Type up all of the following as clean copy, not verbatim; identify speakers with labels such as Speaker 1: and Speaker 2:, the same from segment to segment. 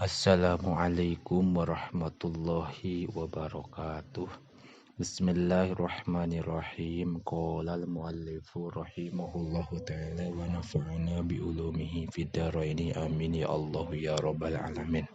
Speaker 1: Assalamualaikum warahmatullahi wabarakatuh. Bismillahirrahmanirrahim. Qala al-muallifu rahimahullahu ta'ala wa nafa'ana bi ulumihi fid dharaini. Amin ya Allah ya rabbal alamin.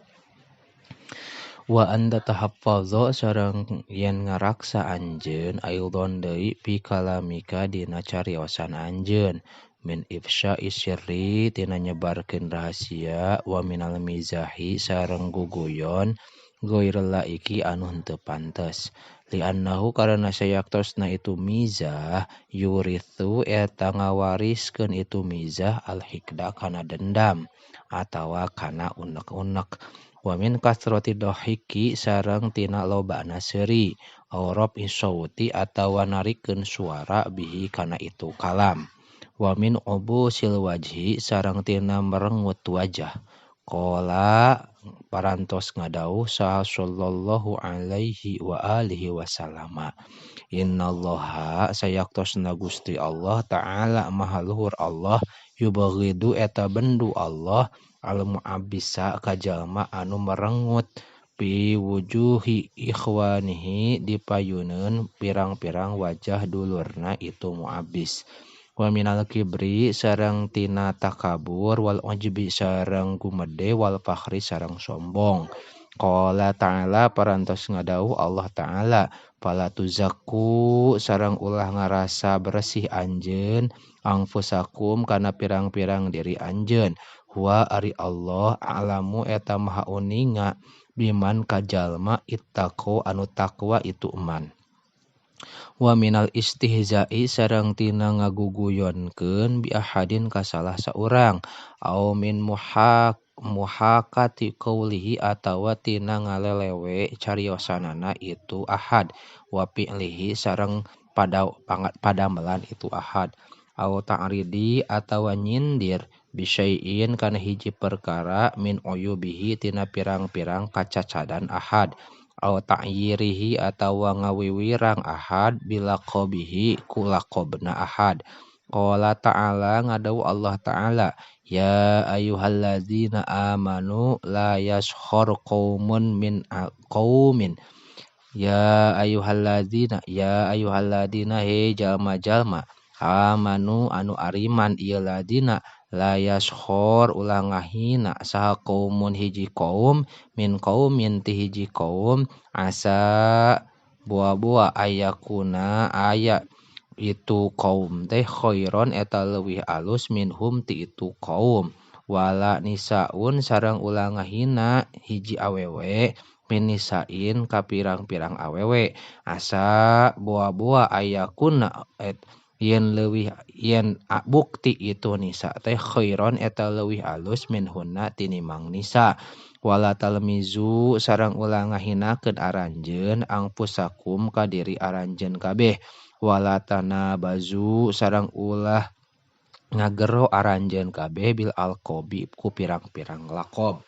Speaker 1: Wa anta tahaffaza sareng yen ngaraksa anjeun aidon deui fi kalamika dina cariosan anjeun min ifsya'i sirri tina nyebarkeun rahasia wa minal mizahi sareng guguyon ghairil laiki anu henteu pantes li'annahu karana sayaktosna itu mizah yurithu eta ngawariskeun itu mizah al-hikda kana dendam atawa kana unek-unek wa min kasrati dhahiki sareng tina lobana seuri aw raf'i sauti atawa narikeun suara bihi kana itu kalam wa min ubusil wajhi sareng tina merengut wajah. Qala parantos ngadawuh saha sallallahu alaihi wa alihi wasallama innallaha sayaktosna Gusti Allah ta'ala maha luhur Allah yubghidu eta bendu Allah al mu'abbisa ka jalma anu merengut fi wujuhi ikhwanihi dipayuneun pirang-pirang wajah dulurna itu mu'abbis wa minal kibri sareng tina takabur wal ujbi sareng gumede wal fakhri sareng sombong. Qala ta'ala parantos ngadawuh Allah ta'ala fala tuzakku sareng ulah ngarasa bersih anjeun angfusakum kana pirang-pirang diri anjeun huwa ari Allah a'lamu eta maha uninga biman kajalma ittaqo anu takwa itu eman. Wa minal istihza'i sareng tina ngaguguyonkeun bi ahadin ka salah saurang au min muhakati qaulihi atawa tina ngalelewe cariosanana itu ahad wa fi'lihi sareng padamelan itu ahad au ta'ridi atawa nyindir bisyai'in kana hiji perkara min uyubihi tina pirang-pirang kacacadan ahad au ta'yirihi atawa ngawiwirang ahad bilaqabihi ku laqabna ahad. Qala ta'ala ngadawuh Allah ta'ala ya ayyuhalladzina amanu la yaskhar qaumun min qaumin ya ayyuhalladzina he jalma-jalma amanu anu ariman ieu ladina la yaskhor ulah ngahina saha qaumun hiji kaum min qaumin ti hiji kaum asa boa-boa ayakuna aya itu kaum teh khairon eta leuwih alus minhum ti itu kaum wala nisaun sareng ulah ngahina hiji awewe min nisain ka pirang-pirang awewe asa boa-boa ayakuna et yen leuwih yen bukti itu nisa teh khairon eta leuwih alus minhunna tinimang nisa wala talmizu sareng ulah ngahinakeun aranjeun angfusakum ka diri aranjeun kabeh wala tanabazu sareng ulah ngagero aranjeun kabeh bil alqabi ku pirang-pirang laqab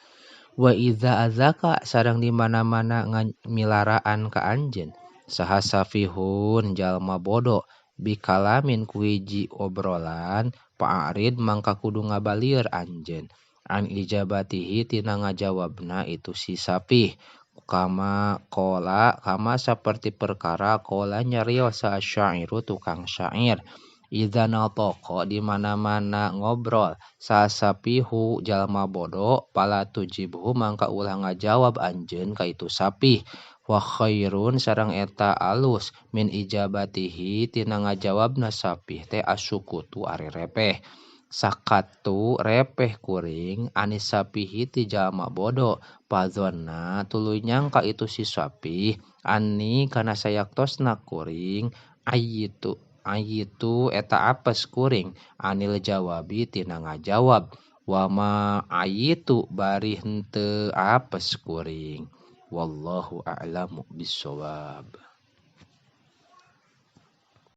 Speaker 1: wa iza azaka sareng di mana-mana milaraan ka anjeun saha safihun jalma bodo bikalamin ku hiji obrolan pa'arid mangka kudu ngabalieur anjeun an ijabatihi tina ngajawabna itu si sapih kama qala kama saperti perkara qala nyarios syairu tukang syair idza nataqa di mana-mana ngobrol sasapihu jalma bodo pala tujibhu mangka ulah ngajawab anjeun ka itu sapih wa khairun sareng eta alus min ijabatihi tina ngajawabna sapih teh asukutu ari repeh sakatu repeh kuring anis sapihi ti jalma bodo padzonna tuluy nyangka itu si sapih anni kana sayaktosna kuring ayitu eta apes kuring anil jawabi tina ngajawab wa ma ayitu bari henteu apes kuring. Wallahu a'lamu bissawab.